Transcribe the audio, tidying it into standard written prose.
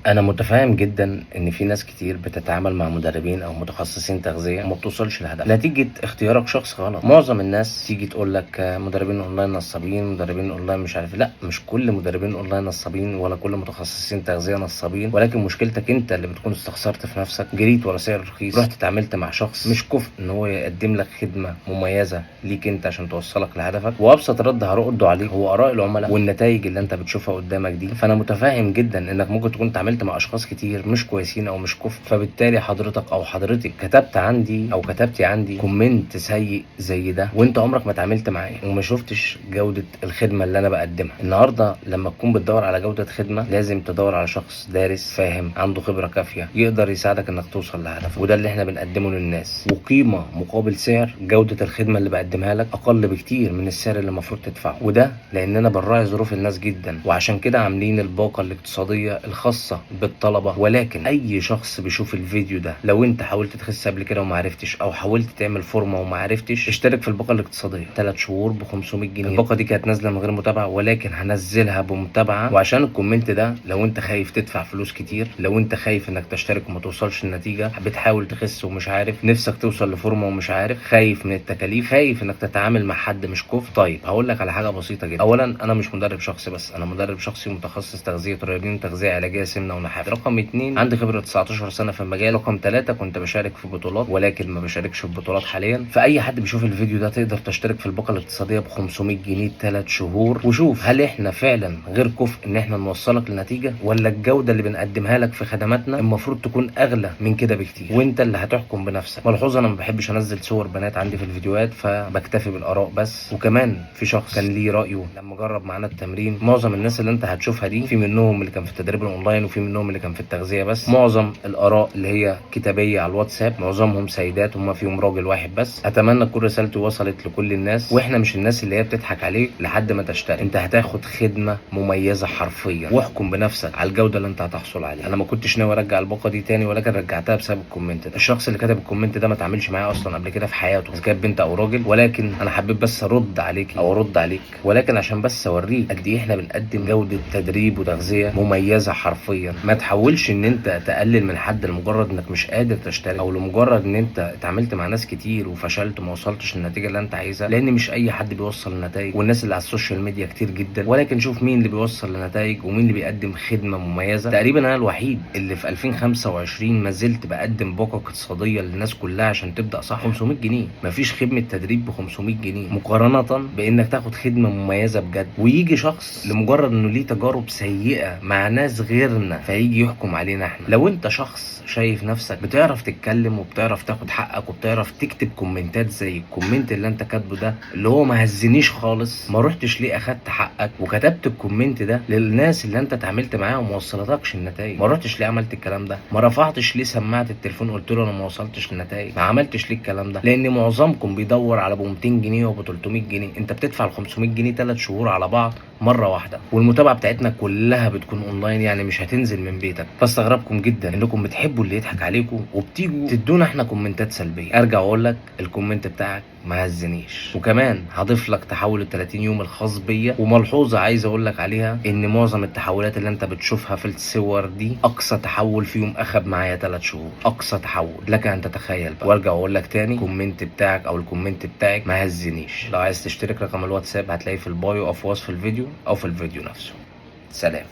انا متفاهم جدا ان في ناس كتير بتتعامل مع مدربين او متخصصين تغذية وما بتوصلش لهدف نتيجة اختيارك شخص غلط. معظم الناس تيجي تقول لك مدربين اونلاين نصابين، مدربين اونلاين مش عارف. لا، مش كل مدربين اونلاين نصابين ولا كل متخصصين تغذية نصابين، ولكن مشكلتك انت اللي بتكون استخسرت في نفسك، جريت ورا سعر رخيص، رحت اتعاملت مع شخص مش كفء ان هو يقدم لك خدمة مميزة ليك انت عشان توصلك لهدفك. وابسط رد هرده عليك هو اراء العملاء والنتائج اللي انت بتشوفها قدامك دي. فانا متفاهم جدا انك ممكن تكون اتعاملت مع اشخاص كتير مش كويسين او مش كفء، فبالتالي حضرتك او حضرتك كتبت عندي او كتبتي عندي comment سيء زي ده وانت عمرك ما اتعاملت معايا وما شفتش جودة الخدمة اللي انا بقدمها. النهارده لما تكون بتدور على جودة خدمة لازم تدور على شخص دارس فاهم عنده خبرة كافية يقدر يساعدك انك توصل لهدفك، وده اللي احنا بنقدمه للناس. وقيمة مقابل سعر، جودة الخدمة اللي بقدمها لك اقل بكتير من السعر اللي المفروض تدفعه، وده لاننا بنراعي ظروف الناس جدا، وعشان كده عاملين الباقة الاقتصادية الخاصة بالطلبة. ولكن اي شخص بيشوف الفيديو ده، لو انت حاولت تخس قبل كده وما عرفتش، او حاولت تعمل فورمة وما عرفتش، اشترك في الباقة الاقتصادية 3 شهور ب 500 جنيه. الباقة دي كانت نازلة من غير متابعة، ولكن هنزلها بمتابعة. وعشان ال comment ده، لو انت خايف تدفع فلوس كتير، لو انت خايف انك تشترك وما توصلش للنتيجة، بتحاول تخس ومش عارف، نفسك توصل لفورمة ومش عارف، خايف من التكاليف، خايف انك تتعامل مع حد مش كفء، طيب هقول لك على حاجة بسيطة جدا. اولا انا مش مدرب شخصي بس، انا مدرب شخصي متخصص تغذية رياضيين، تغذية علاجية سمنة ونحافة. رقم 2 عندي خبرة 19 سنة في المجال. رقم 3 كنت بشارك في بطولات، ولكن ما بشاركش في بطولات حاليا. فأي حد بيشوف الفيديو ده تقدر تشترك في الباقة الاقتصادية ب 500 جنيه 3 شهور، وشوف هل احنا فعلا غير كفء ان احنا نوصلك لنتيجة، ولا الجودة اللي بنقدمها لك في خدماتنا المفروض تكون اغلى من كده بكتير، وانت اللي هتحكم بنفسك. ملحوظة، انا ما بحبش انزل صور بنات عندي في الفيديوهات، فبكتفي بالاراء بس. وكمان في شخص كان ليه رأيه لما جرب معانا التمرين. معظم الناس اللي انت هتشوفها دي في منهم اللي كان في التدريب الاونلاين، وفي منهم اللي كان في التغذية بس. معظم الآراء اللي هي كتابية على الواتساب معظمهم سيدات، وما فيهم راجل واحد بس. اتمنى تكون رسالتي وصلت لكل الناس، واحنا مش الناس اللي هي بتضحك عليك لحد ما تشتري. انت هتاخد خدمة مميزة حرفيا، واحكم بنفسك على الجودة اللي انت هتحصل عليها. انا ما كنتش ناوي ارجع الباقة دي تاني، ولكن رجعتها بسبب ال comment ده. الشخص اللي كتب ال comment ده ما تعاملش معايا اصلا قبل كده في حياته، اذا كانت بنت او راجل، ولكن انا حبيت بس ارد عليك او ارد عليك، ولكن عشان بس اوريك قد ايه احنا بنقدم جودة تدريب وتغذية مميزة حرفيا. ما تحاولش ان انت تقلل من حد لمجرد انك مش قادر تشترك، او لمجرد ان انت اتعاملت مع ناس كتير وفشلت وما وصلتش للنتيجة اللي انت عايزها، لان مش اي حد بيوصل لنتائج، والناس اللي على ال social media كتير جدا، ولكن شوف مين اللي بيوصل لنتائج ومين اللي بيقدم خدمة مميزة. تقريبا انا الوحيد اللي في 2025 ما زلت بقدم باقه اقتصادية للناس كلها عشان تبدا صح. 500 جنيه، مفيش خدمة تدريب ب 500 جنيه مقارنة بانك تاخد خدمة مميزة بجد. ويجي شخص لمجرد انه ليه تجارب سيئه مع ناس غيرنا فيجي يحكم علينا احنا. لو انت شخص شايف نفسك بتعرف تتكلم وبتعرف تاخد حقك وبتعرف تكتب كومنتات زي ال comment اللي انت كاتبه ده اللي هو ما هزنيش خالص، ما رحتش ليه اخدت حقك وكتبت ال comment ده للناس اللي انت اتعاملت معاهم وما وصلتكش النتائج؟ ما رحتش ليه عملت الكلام ده؟ ما رفعتش ليه سماعه التليفون قلت له انا ما وصلتش للنتائج؟ ما عملتش ليه الكلام ده؟ لان معظمكم بيدور على ابو 200 جنيه وابو 300 جنيه. انت بتدفع ال 500 جنيه 3 شهور على بعض مرة واحدة، والمتابعة بتاعتنا كلها بتكون اونلاين، يعني مش هتنزل من بيتك. فاستغربكم جدا انكم بتحبوا اللي يضحك عليكم وبتيجوا تدونا احنا كومنتات سلبية. ارجع واقول لك ال comment بتاعك ما هزنيش. وكمان هضيف لك تحول ال 30 يوم الخاص بيا. وملحوظه عايز اقول لك عليها، ان معظم التحولات اللي انت بتشوفها في الصور دي اقصى تحول فيهم اخد معايا 3 شهور، اقصى تحول، لك ان تتخيل بقى. وارجع واقول لك تاني، ال comment بتاعك او ال comment بتاعك ما هزنيش. لو عايز تشترك رقم الواتساب هتلاقيه في ال bio او في وصف الفيديو او في الفيديو نفسه. سلام.